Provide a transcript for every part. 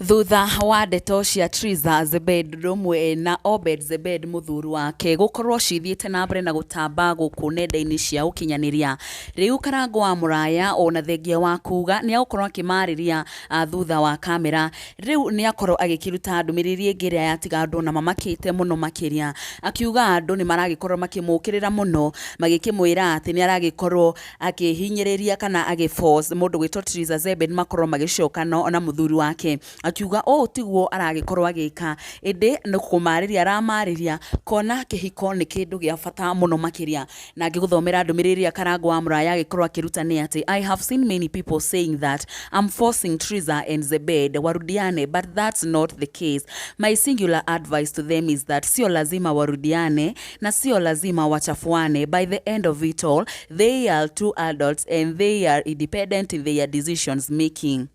Thutha wa ndeto cia Triza Zebed ũndũ ũmwe na Obed Zebed mũthuri wake gũkorwo cithiĩte na mbere na gũtamba gũkũ nenda-inĩ cia ũkinyanĩria, rĩu Karangũ wa Mũraya ona thengia wa kuga nĩ egũkorwo akĩmarĩria thutha wa kamera, rĩu nĩ akorwo agĩkĩruta ndũmĩrĩri ĩngĩ ĩrĩa yatiga andũ ona mamakĩte mũno makĩria, akiuga andũ nĩ maragĩkorwo makĩmũkĩrĩra mũno magĩkĩmwĩra atĩ nĩ aragĩkorwo akĩhinyĩrĩria kana agĩ force mũndũ gwĩtwo Triza Zebed makorwo magĩcokana na mũthuri wake, akiuga ũũ tiguo aragĩkorwo agĩka ĩndĩ nĩ kũmarĩria aramarĩria kona kĩhiko nĩ kĩndũ gĩa bata mũno makĩria. Na ngĩgũthomera ndũmĩrĩri ĩrĩa Karangũ wa Mũraya agĩkorwo akĩruta nĩ atĩ, "I have seen many people saying that I'm forcing Triza and Zebed warudiane, but that's not the case. My singular advice to them is that sio lazima warudiane na sio lazima wachafuane. By the end of it all, they are two adults and they are independent in their decisions making.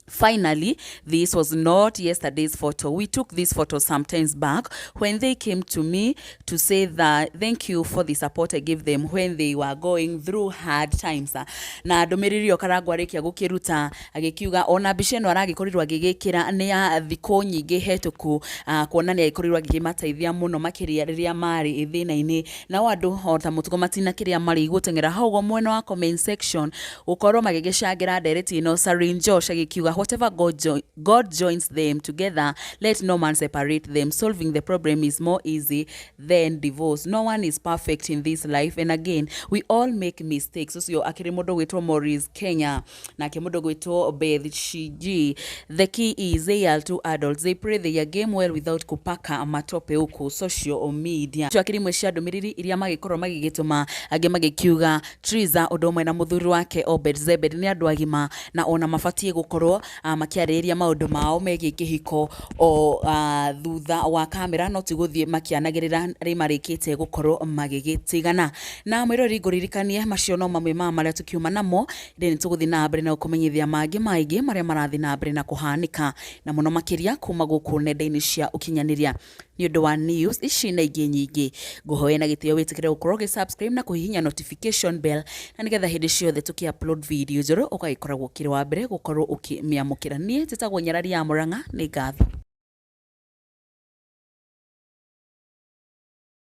Finally, this was not yesterday's photo. We took this photo sometimes back when they came to me to say that thank you for the support I gave them when they were going through hard times." Na ndũmĩrĩri ĩyo Karangũ arĩkia gũkĩruta agĩkiuga ona mbica ĩno aragĩkorirwo agĩgĩkĩra nĩ ya thikũ nyingĩ hetũku, kuona nĩ agĩkorirwo agĩkĩmateithia mũno makĩria rĩrĩa marĩ thĩna-inĩ. Nao andũ o ta mũtugo matina kĩrĩa marĩ gũteng'era hau ũguo mwena wa comment section gũkorwo magĩgĩcangĩra ndereti ĩno. Sarin Josh agĩkiuga, "Whatever God joins them together, let no man separate them. Solving the problem is more easy than divorce. No one is perfect in this life, and again, we all make mistakes." Ũcio akĩrĩ mũndũ gwĩtwo Maurice Kenya. Nake mũndũ gwĩtwo Beth Shiji, "The key is they are two adults. They play their game well without kupaka matope huku social media." Icio akĩrĩ imwe cia ndũmĩrĩri iria magĩkorwo magĩgĩtũma, angĩ magĩkiuga Triza ũndũ ũmwe na mũthuri wake Obed Zebed nĩ andũ agima na ona mabatiĩ gũkorwo makĩarĩrĩria maũndũ mao megiĩ kĩhiko o thutha wa kamera, no ti gũthiĩ makĩanagĩrĩra rĩ marĩkĩtie gũkorwo magĩgĩtigana. Na mwĩroreri, ngũririkanie macio no mamwe ma marĩa tũkiuma namo, ĩndĩ nĩ tũgũthiĩ na mbere na gũkũmenyithia mangĩ maingĩ marĩa marathiĩ na mbere na kũhanĩka na mũno makĩria kuma gũkũ nenda-inĩ cia ũkinyanĩria. Nĩ ũndũ wa news ici na ingĩ nyingĩ, ngũhoya na gĩtĩo wĩtĩkĩre gũkorwo ũgĩ subscribe na kũhihinya notification bell, na nĩgetha hĩndĩ ciothe tũkĩ upload video njerũ ũgagĩkoragwo ũkĩrĩ wa mbere gũkorwo ũkĩmĩamũkĩra. Niĩ njĩtagwo Nyarari ya Mũrang'a, nĩ ngatho.